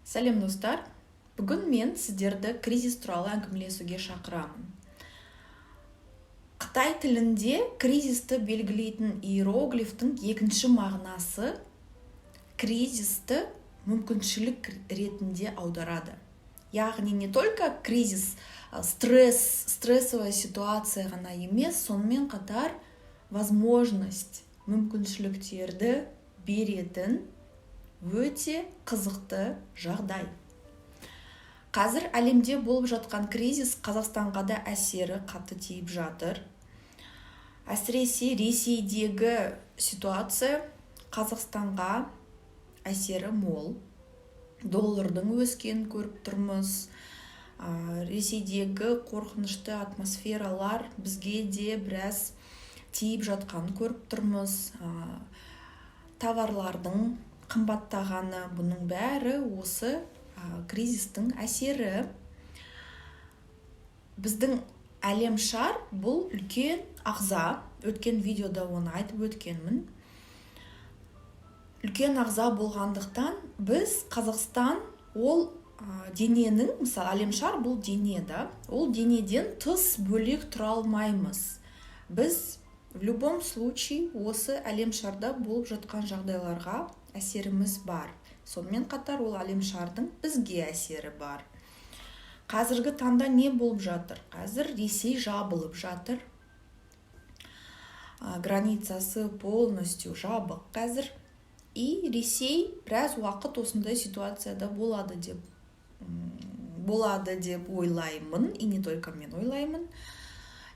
Сәлем, достар! Бүгін мен сіздерді кризис туралы әңгімелесуге шақырамын. Қытай тілінде кризисті белгілейтін иероглифтің екінші мағынасы кризисті мүмкіншілік ретінде аударады. Яғни не только кризис стресс, стрессовая ситуация ғана емес, сонымен қатар возможность, мүмкіншіліктерді беретін өте қызықты жағдай. Қазір әлемде болып жатқан кризис Қазақстанға да әсері қатты тиіп жатыр. Әсіресе Ресейдегі ситуация Қазақстанға әсері мол. Доллардың өскенін көріп тұрмыз. Ресейдегі қорқынышты атмосфералар бізге де біраз тиіп жатқанын көріп тұрмыз. Товарлардың қымбаттағаны, бұның бәрі осы кризистің әсері. Біздің әлем шар бұл үлкен ағза. Өткен видеода оны айтып өткенмін. Үлкен ағза болғандықтан, біз, Қазақстан, ол дененің, мысалы, әлем шар бұл дене да, ол денеден тыс бөлек тұра алмаймыз. Біз в любом случае осы әлем шарда болып жатқан жағдайларға әсеріміз бар. Сонымен қатар ол әлем шардың бізге әсері бар. Қазіргі таңда не болып жатыр? Қазір Ресей жабылып жатыр, границасы полностью жабық қазір. И Ресей біраз уақыт осындай ситуацияда болады деп ойлаймын. И не только мен ойлаймын.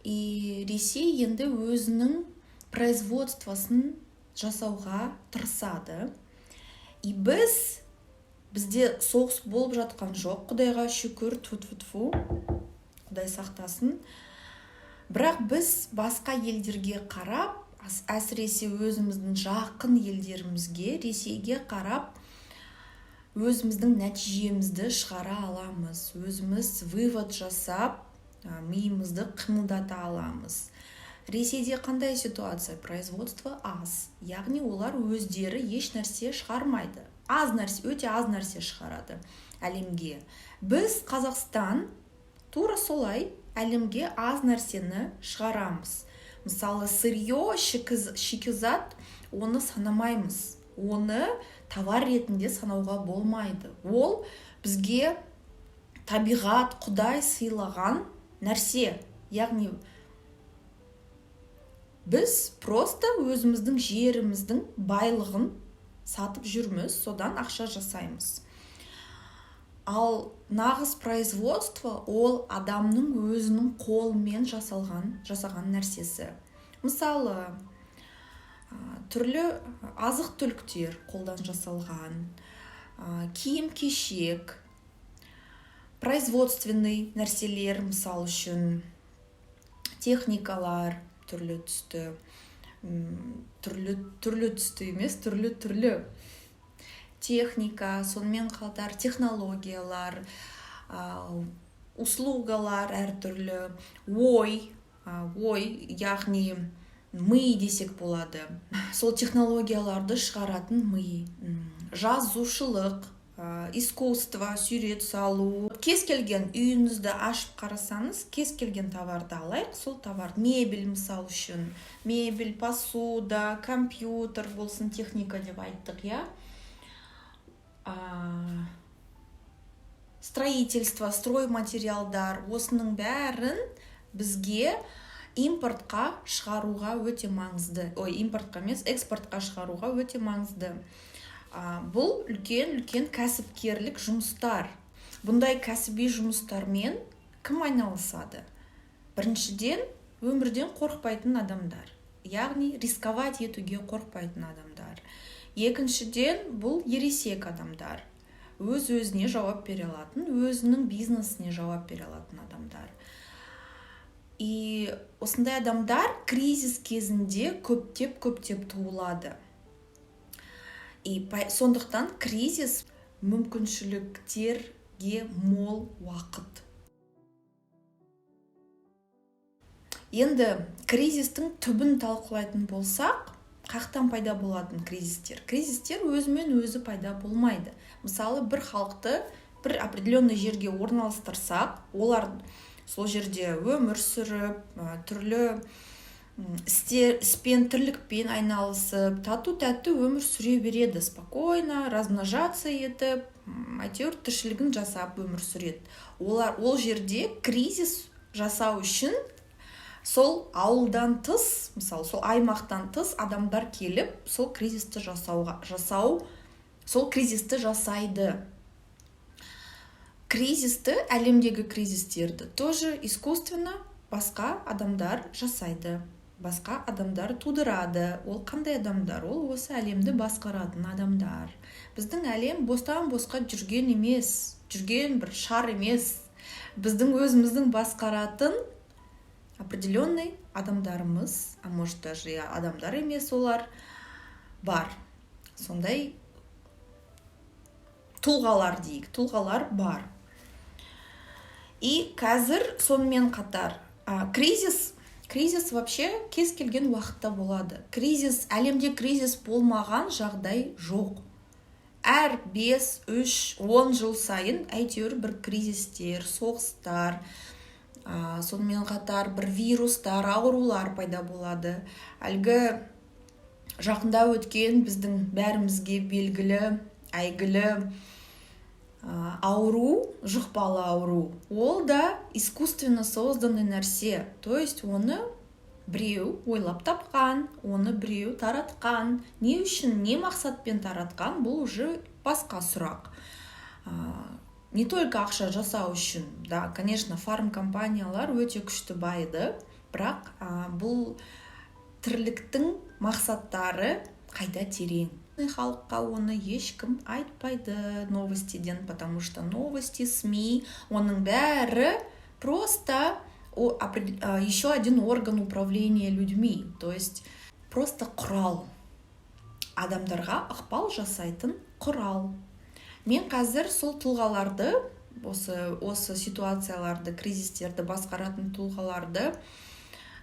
И Ресей енді өзінің производствосын жасауға тырысады. И бізде соғыс болып жатқан жоқ, құдайға шүкір, тфу тфу тфу, құдай сақтасын. Бірақ біз басқа елдерге қарап, әсіресе өзіміздің жақын елдерімізге, Ресейге қарап, өзіміздің нәтижемізді шығара аламыз, өзіміз вывод жасап, миымызды қимылдата аламыз. Ресейде қандай ситуация? Производство аз, яғни олар өздері еш нәрсе шығармайды, аз нәрсе, өте аз нәрсе шығарады әлемге. Біз, Қазақстан, тура солай әлемге аз нәрсені шығарамыз. Мысалы, сырье, шикізат, оны санамаймыз, оны товар ретінде санауға болмайды. Ол бізге табиғат, құдай сыйлаған нәрсе. Яғни біз просто өзіміздің жеріміздің байлығын сатып жүрміз, содан ақша жасаймыз. Ал нағыз производство ол адамның өзінің қолымен жасаған нәрсесі. Мысалы, түрлі азық түліктер қолдан жасалған, киім кешек, производственный нәрселер, мысал үшін, техникалар, түрлі түсті, түрлі түрлі түсті емес, түрлі түрлі техника, сонымен қатар технологиялар, услугалар әртүрлі, ой, яғни ми десек болады, сол технологияларды шығаратын ми, жазушылық, искусство, сурет салу. Кез келген үйіңізді ашып қарасаңыз, кез келген товарды алайық, сол товар, мебель, мысал үшін, мебель, посуда, компьютер болсын, техника деп айттық, иә, строительство, стройматериалдар, осының бәрін бізге импортқа шығаруға өте маңызды. Ой, импортқа емес, экспортқа шығаруға өте маңызды. Бұл үлкен үлкен кәсіпкерлік жұмыстар. Бұндай кәсіби жұмыстармен кім айналысады? Біріншіден, өмірден қорықпайтын адамдар, яғни рисковать етуге қорықпайтын адамдар. Екіншіден, бұл ересек адамдар, өз өзіне жауап бере алатын, өзінің бизнесіне жауап бере алатын адамдар. И осындай адамдар кризис кезінде көптеп көптеп туылады. И сондықтан кризис мүмкіншіліктерге мол уақыт. Енді кризистің түбін талқылайтын болсақ, Қаяқтан пайда болатын кризистер? Кризистер өзімен өзі пайда болмайды. Мысалы, бір халықты бір определенный жерге орналастырсақ, олар сол жерде өмір сүріп, түрлі іспен, тірлікпен айналысып, тату тәтті өмір сүре береді, спокойно размножаться етіп, әйтеуір тіршілігін жасап өмір сүреді. Олар ол жерде кризис жасау үшін сол ауылдан тыс, мысалы, сол аймақтан тыс адамдар келіп, сол кризисті жасауға, жасау, сол кризисті жасайды. Кризисті, әлемдегі кризистерді тоже искусственно басқа адамдар жасайды, басқа адамдар тудырады. Ол қандай адамдар? Ол осы әлемді басқаратын адамдар. Біздің әлем бостан босқа жүрген емес, жүрген бір шар емес. Біздің өзіміздің басқаратын определенный адамдарымыз, а может, даже адамдар емес, олар бар, сондай тұлғалар дейік, тұлғалар бар. И қазір сонымен қатар кризис вообще кез келген уақытта болады. Кризис, әлемде кризис болмаған жағдай жоқ. Әр 5, 3, 10 жыл сайын әйтеуір бір кризистер, соғыстар, сонымен қатар бір вирустар, аурулар пайда болады. Әлгі жақында өткен, біздің бәрімізге белгілі, әйгілі ауру, жұқпалы ауру, ол да искусственно созданный нәрсе. То есть оны біреу ойлап тапқан, оны біреу таратқан. Не үшін, не мақсатпен таратқан, бұл уже басқа сұрақ. Не только ақша жасау үшін, да, конечно, фармкомпаниялар өте күшті байыды, бірақ бұл тірліктің мақсаттары қайда терең. Халыққа оны ешкім айтпайды новостиден, потому что новости, СМИ, оның бәрі просто еще один орган управления людьми, то есть просто құрал, адамдарға ықпал жасайтын құрал. Мен қазір сол тұлғаларды, осы ситуацияларды, кризистерді басқаратын тұлғаларды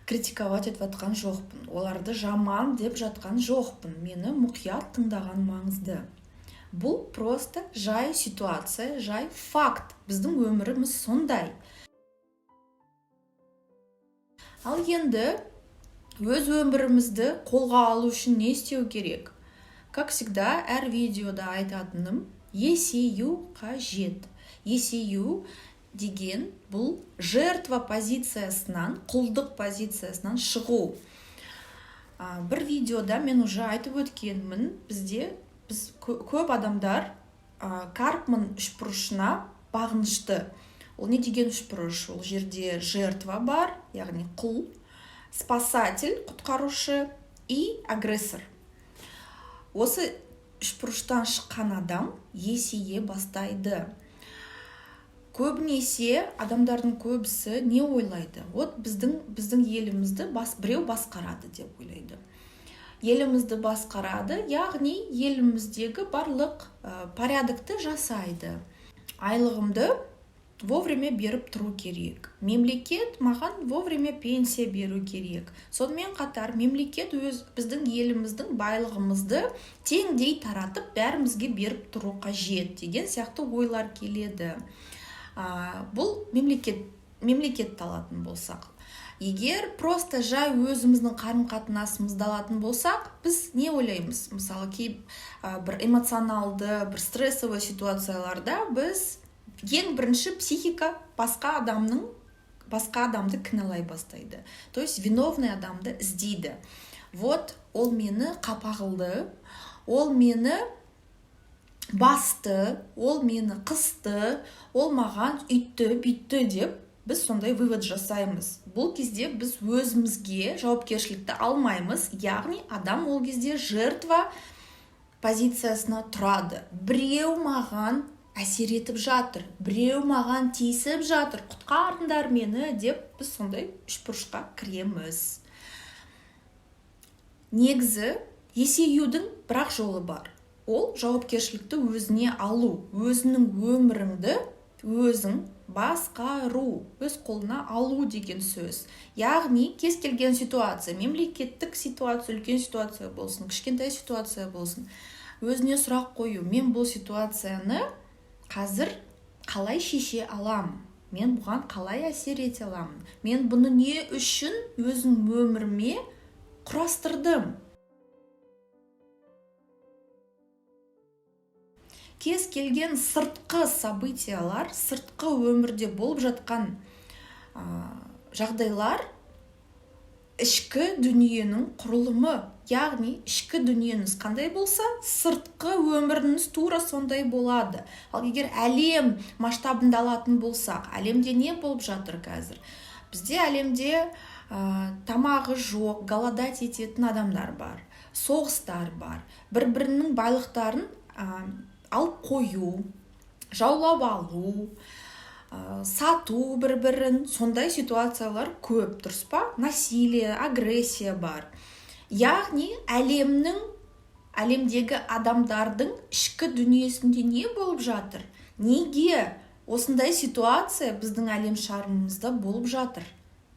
критиковать етіп жатқан жоқпын, оларды жаман деп жатқан жоқпын. Мені мұқият тыңдаған маңызды. Бұл просто жай ситуация, жай факт, біздің өміріміз сондай. Ал енді өз өмірімізді қолға алу үшін не істеу керек? Как всегда, әр видеода айтатыным: есею қажет. Есею деген бұл жертва позициясынан, құлдық позициясынан шығу. Бір видеода мен уже айтып өткенмін, бізде біз көп адамдар Карпман үшбұрышына бағынышты. Ол не деген үшбұрыш? Ол жерде жертва бар, яғни құл, спасатель, құтқарушы, и агрессор. Осы үшбұрыштан шыққан адам есейе бастайды. Көбінесе адамдардың көбісі не ойлайды? Вот біздің елімізді біреу басқарады деп ойлайды. Елімізді басқарады, яғни еліміздегі барлық порядокты жасайды. Айлығымды вовремя беріп тұру керек, мемлекет маған вовремя пенсия беру керек. Сонымен қатар мемлекет өз біздің еліміздің байлығымызды теңдей таратып, бәрімізге беріп тұру қажет деген сияқты ойлар келеді. Бұл мемлекетті алатын болсақ, егер просто жай өзіміздің қарым қатынасымызды алатын болсақ, біз не ойлаймыз? Мысалы, кей бір эмоционалды, бір стрессовый ситуацияларда біз ең бірінші психика басқа адамды кінәлай бастайды, то есть виновный адамды іздейді. Вот ол мені қапа қылды, ол мені басты, ол мені қысты, ол маған үйтті бүйтті деп біз сондай вывод жасаймыз. Бұл кезде біз өзімізге жауапкершілікті алмаймыз, яғни адам ол кезде жертва позициясына тұрады. Біреу маған әсер етіп жатыр, біреу маған тиісіп жатыр, құтқарыңдар мені деп біз сондай үшбұрышқа кіреміз. Негізі есеюдің бірақ жолы бар: ол жауапкершілікті өзіне алу, өзінің өміріңді өзің Басқару, өз қолына алу деген сөз. Яғни кез келген ситуация, мемлекеттік ситуация, үлкен ситуация болсын, кішкентай ситуация болсын, өзіне сұрақ қою: мен бұл ситуацияны қазір қалай шеше аламын, мен бұған қалай әсер ете аламын, мен бұны не үшін өзім өміріме құрастырдым? Кез келген сыртқы событиялар, сыртқы өмірде болып жатқан жағдайлар ішкі дүниенің құрылымы. Яғни ішкі дүниеңіз қандай болса, сыртқы өміріңіз тура сондай болады. Ал егер әлем масштабында алатын болсақ, әлемде не болып жатыр қазір? Бізде әлемде тамағы жоқ, голодать ететін адамдар бар, соғыстар бар, бір-бірінің байлықтарын алып қою, жаулап алу, сату бір-бірін, сондай ситуациялар көп, дұрыс па? Насилие, агрессия бар. Яғни әлемдегі адамдардың ішкі дүниесінде не болып жатыр? Неге осындай ситуация біздің әлем шарымызда болып жатыр?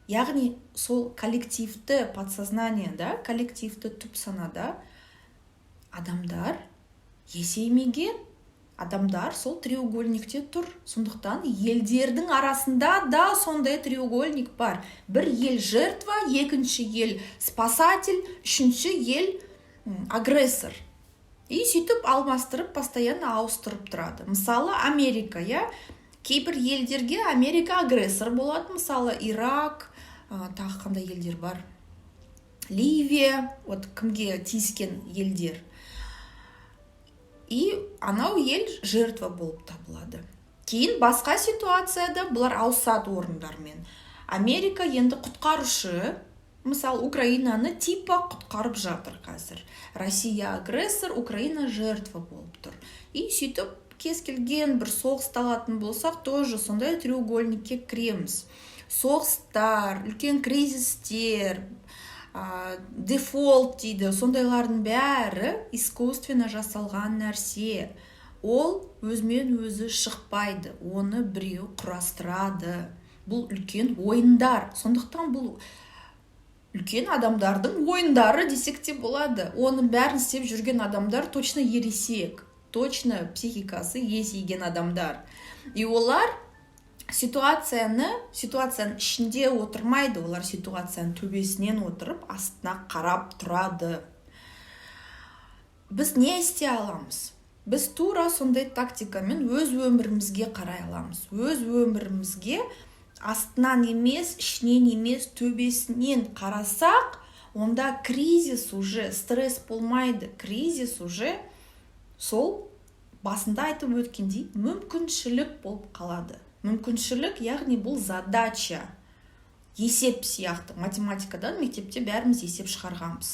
Яғни сол коллективті подсознание да, коллективті түп санада адамдар есеймеген, адамдар сол треугольникте тұр. Сондықтан елдердің арасында да сондай треугольник бар. Бір ел жертва, екінші ел спасатель, үшінші ел агрессор. И сөйтіп алмастырып, постоянно ауыстырып тұрады. Мысалы, Америка, иә, кейбір елдерге Америка агрессор болады, мысалы, Ирак, тағы қандай елдер бар? Ливия, вот кімге тиіскен елдер. И анау ел жертва болып табылады. Кейін басқа ситуацияда бұлар ауысады орындармен. Америка енді құтқарушы, мысалы, Украинаны типа құтқарып жатыр қазір. Россия агрессор, Украина жертва болып тұр. И сөйтіп кез келген бір соғысты алатын болсақ, тоже сондай треугольникке кіреміз. Соғыстар, үлкен кризистер, дефолт дейді, сондайлардың бәрі искусственно жасалған нәрсе. Ол өзімен өзі шықпайды, оны біреу құрастырады. Бұл үлкен ойындар. Сондықтан бұл үлкен адамдардың ойындары десек те болады. Оның бәрін істеп жүрген адамдар точно ересек, точно психикасы есейген адамдар. И олар ситуацияның ішінде отырмайды, олар ситуацияның төбесінен отырып, астына қарап тұрады. Біз не істей аламыз? Біз тура сондай тактикамен өз өмірімізге қарай аламыз. Өз өмірімізге астынан емес, ішінен емес, төбесінен қарасақ, онда кризис уже стресс болмайды. Кризис уже сол басында айтып өткендей мүмкіншілік болып қалады. Мүмкіншілік, яғни бұл задача, есеп сияқты. Математикадан мектепте бәріміз есеп шығарғанбыз.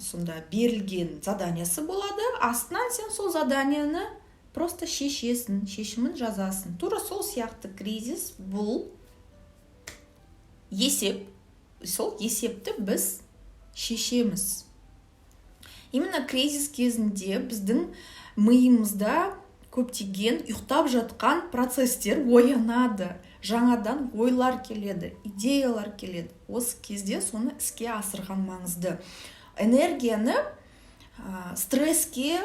Сонда берілген заданиясы болады, астынан сен сол заданияны просто шешесің, шешімін жазасың. Тура сол сияқты кризис бұл есеп, сол есепті біз шешеміз. Именно кризис кезінде біздің миымызда көптеген ұйықтап жатқан процесстер оянады, жаңадан ойлар келеді, идеялар келеді. Осы кезде соны іске асырған маңызды. Энергияны стресске,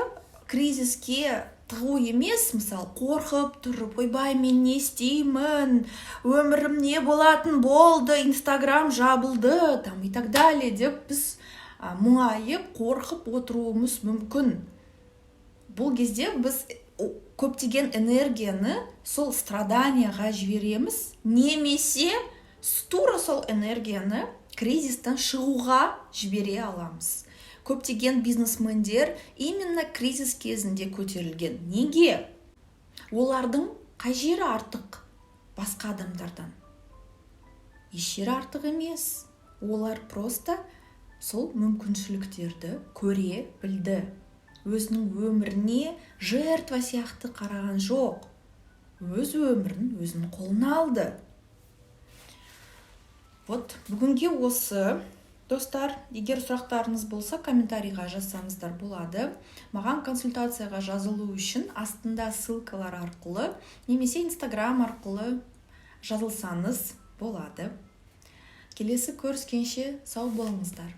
кризиске тығу емес, мысалы, қорқып тұрып, ойбай, мен не істеймін, өмірім не болатын болды, Инстаграм жабылды там и так далее деп біз мұңайып, қорқып отыруымыз мүмкін. Бұл кезде біз көптеген энергияны сол страданияға жібереміз немесе тура сол энергияны кризистен шығуға жібере аламыз. Көптеген бизнесмендер именно кризис кезінде көтерілген. Неге? Олардың қай жері артық басқа адамдардан? Еш жері артық емес. Олар просто сол мүмкіншіліктерді көре білді. Өзінің өміріне жертва сияқты қараған жоқ, өз өмірін өзінің қолына алды. Вот бүгінге осы. Достар, егер сұрақтарыңыз болса, комментарийға жазсаңыздар болады. Маған консультацияға жазылу үшін астында ссылкалар арқылы немесе Инстаграм арқылы жазылсаңыз болады. Келесі көріскенше сау болыңыздар.